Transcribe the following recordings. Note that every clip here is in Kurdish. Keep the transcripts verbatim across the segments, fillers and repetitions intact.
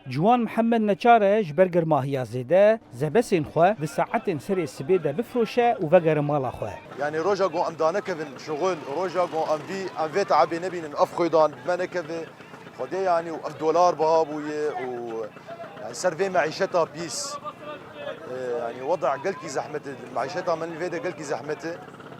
Ciwan Mihemed neçar e ji ber germahiya zêde zebesên xwe di saetên serê sibê de bifroşe û vegere mala xwe. Yanî roja ku em danekevin şixul, roja ku em vî, em vê teebê nebînin, ev xwêdan bi me nekeve, Xwedê yanî û ev dolar biha bûye û yanî ser vê meîşeta pîs, e, yanî weda gelkî zehmet e, meîşeta me li vê de gelkî zehmet e.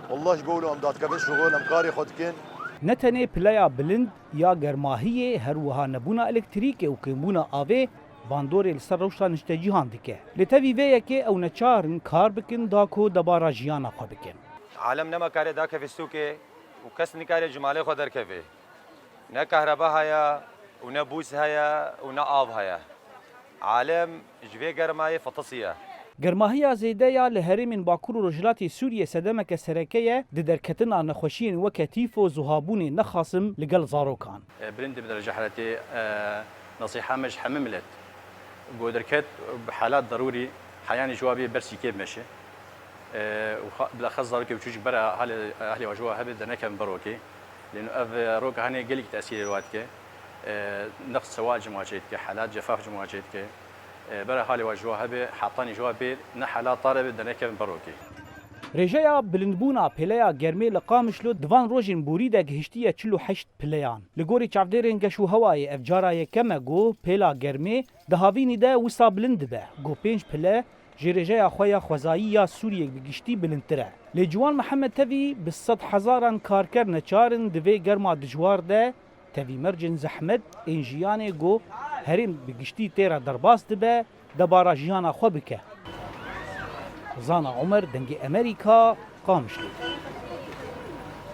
Wallah ji bo wilo em dadkevin şixul, em karê xwe dikin. Ne tenê pileya bilind ya germahiyê, her wiha nebûna elektrîkê û kêmbûna avê bandorê li ser rewşa niştecîhan dike. Lê tevî vê yekê ew neçar in kar bikin da ku debara jiyana xwe bikin. Alem nema kare dakeve stûkê û kes nikare ji malê xwe derkeve. Ne kahreba heye û ne bûs heye û ne av heye. Alem ji vê germayê fetisiye. Germahiya zêde ya li herêmên Bakur û Rojhilatê Sûriyê sedemeke sereke ye di derketina nexweşiyên weke tîfo, zuhabûnê nexasim li gel zarokan. Bilind bi derece helatê, nesiha me ji hemî milet. Go derket bi helat derûrî, heyanî ji wa bê bersî kê bimeşe. Û bilaxes zarokê û çûçik bera halê ehlê wa ji wa hebe dernekevin berokê. Lêno ev roka hanê gelekî tesîrê wa dike. Neqs sewa ji ma çê dike, helat cefaf ji ma çê dike. Bera halê wa ji wa hebe, hetanî ji wa bê ne helat tare be dernekevin berokê. Rêjeya bilindbûna pêleya germê li Qamişlo di van rojên borî de gihiştiye çil û heşt pileyan. Li gorî çavdêrên geş û hewayê ev cara yekem e ku pêla germê di havînî de wisa bilind dibe ku pênc pile ji rêjeya xwe ya xwezayî ya Sûriyê bi giştî bilindtir e. Lê Ciwan Mihemed tevî bi sed hezaran karker neçar in di vê germa dijwar de tevî mercên zehmet ên jiyanê ku herêm bi giştî tê re derbas dibe, debara jiyana xwe bike. Zana Omer, Dengê Emerîka, Qamişlo.